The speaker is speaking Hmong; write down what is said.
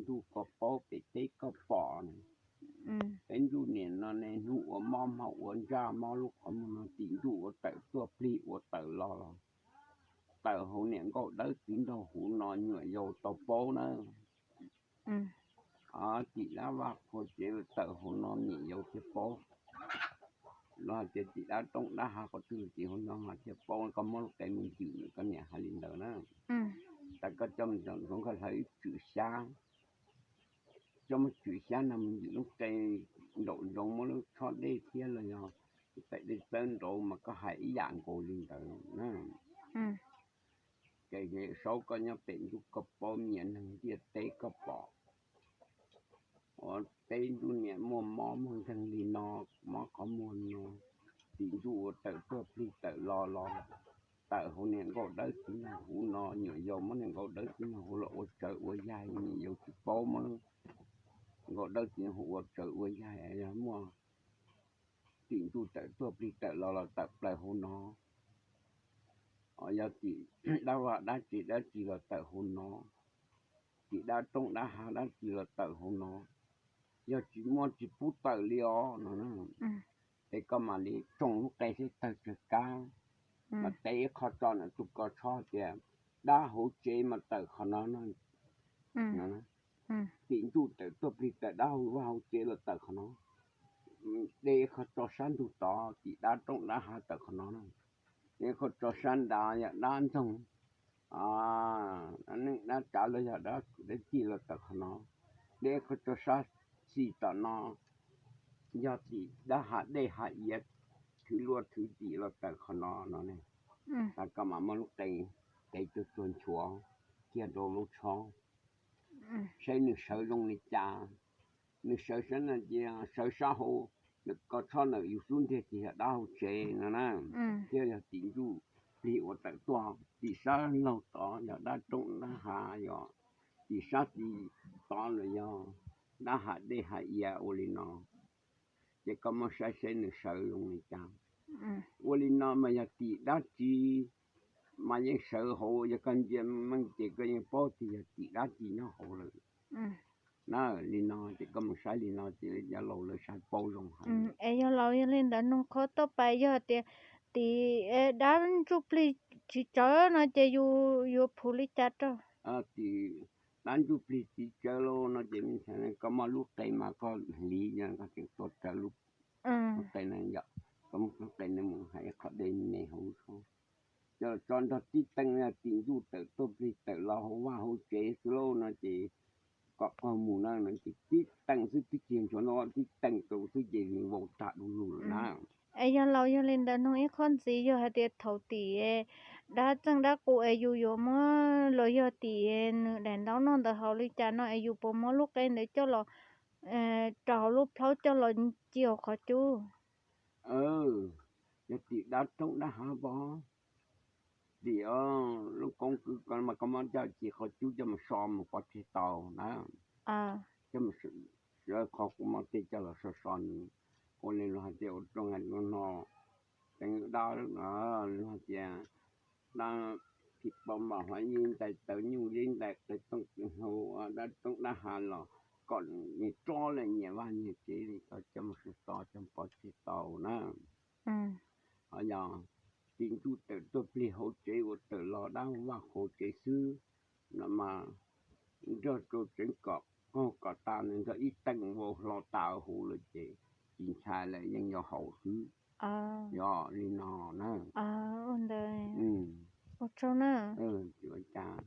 ntuj koj paub, pem teb koj pom. Peb ntuj niam no niaj hnub ua mob hmo ua ntsaj, mob lub qhov muag no, tim ntuj ua tawm tuaj plig ua tawm los los, tawm hauv niam nkauj dawb txiv nraug hauv no nyuam yaus tau paub na. Tim dab vaj qhua tsev los tawm hauv no niam yau thiaj paub. Los hais tias tim dab roob dab hav qhov twg los tim hauv no mas thiaj paub, koj muab lub qe mus ncwm, koj niam hais li ntawd na. Tas koj coj mus txog ntxuav koj hlawv ib tswm xyab, coj muab tswm xyab no mus ncwm lub qe nraum zoov, muab lub tshob dej thiab los yog tais dej txawb nraud mas koj hais ib yam nkaus li ntawd na. Ces saub koj nyob pem ntuj koj paub, me nyuam neeg ntiaj teb koj pom. Ua peb ntuj niam muaj mob muaj nkeeg li no, mob qhov muag no, tim ntuj ua tawm tuaj plig tawm los los, tawm hauv niam nkauj dawb txiv nraug hauv no, nyuam yaus muab niam nkauj dawb txiv nraug hauv los ua tsawv ua yaig, nyuam yaus tsis paub muab nkauj dawb txiv nraug hauv ua tsawv ua yaig. Yog muaj tim ntuj tawm tuaj plig tawm los los tawm plaws hauv no, yog tim dab vaj dab tsev dab tsi los tawm hauv no, tim dab roob dab hav dab tsi los tawm hauv no, yog tsis muaj tsis pub tawm li os no. Es koj mam li tsoo lub qe seb tawg tsawg kab, mas teb ib qho tso ntawm tus ko tshob tias dab hauv tsev mas tawm qhov no no. Tim ntuj tawm tuaj plig tawm dab hauv vaj hauv tsev los tawm qhov no. Dej ib qho tso sab ntug tod, tim dab roob dab hav tawm qhov no na. Dej ib qho tso sab nrad yog dab ntxoog, dab neej dab tsav los yog dab kwv dab tij los tawm qhov no. Dej ib qho tso sab xis tom no, yog tim dab hav dej hav iav, thwv luaj thwv tim los tawm qhov no no ne. Tas koj mam muab lub qe, qe tuag tuag nchuav kiag rau lub tshob, saib nws sawv zoo li cas. Nws sawv sab no ces sawv sab hauv, ko tshob ntawm yus xub ntiag ces yog dab hauv tsev no na, thiab yog tim ntuj plig ua tawm tuaj, tim sab laug tod yog dab roob dab hav, yog tim sab xis tod los yog dab hav dej hav iav ua li no. Ces koj muab saib saib nws sawv zoo li cas. Ua li no mas yog tim dab tsi mas yeej sawv hauv, yog koj ntsia meej ces koj yeej paub tias yog tim dab tsi nyob hauv lawm na. Li no ces koj mus saib li no ces cov laus lawv saib paub zoo heev. Es yog laus, yog li ntawd noog qhov toj pas yog tias tim dab ntsuj plig tsis tsawv no ces yus yuav phuv li cas rau? Tim dab ntsuj plig tsis tsawv lauj no ces koj muaj lub qe mas koj hliv, koj tseem tua rawv lub qe na yom, koj muab lub qe na mus hais qhov dej me hauv, coj tso nrog tib teem, tim ntuj tawm tuaj plig tawm los hauv vaj hauv tsev xwb lauj no ces kom qaug mus na no ces tib teem xwb twb tsis ntshua no, tib teem rau xwb ces vau tag du lug lawm na. Es yog laus, yog li ntawd noog ib qho ntxiv, yog hais tias thaum tim dab txeej dab qus es yus yuav muab los yog tim nws daim ntaub noj ntawd haus li cas no es yus puas muab lub qe ntawd coj los rau hauv lub plhaub coj los ci hauv qhov cub? Yog tim dab roob dab hav pom, tim lub koob kwj ko mas koj muab coj ci qhov cub coj mus so mus pov tseg tau na. Coj mus, qhov kuv muab tej coj los so so nws, ua li luag hais tias ua rooj hais no, teev dab, luag hais tias dab phim pom npam hov yeej ntais tawv nyuj yeej ntais qe tooj qe hlau, dab roob dab hav los kom nyias tsob lawm nyias vaj nyias tsev li ko coj mus so so coj mus pov tseg tau na. Ho yog tim ntuj tawm tuaj plig hauv tsev ua tawm los dab vaj hauv tsev xwb no mas nrog rau tseev kom qaug kom tas nws nrog ib teem vau hlo tas huv lawm ces tsis ntshai lawm, yeej yuav haus xwb. Yog li no na. Ua ntawd, ua tsaug na. Tsis ua cas.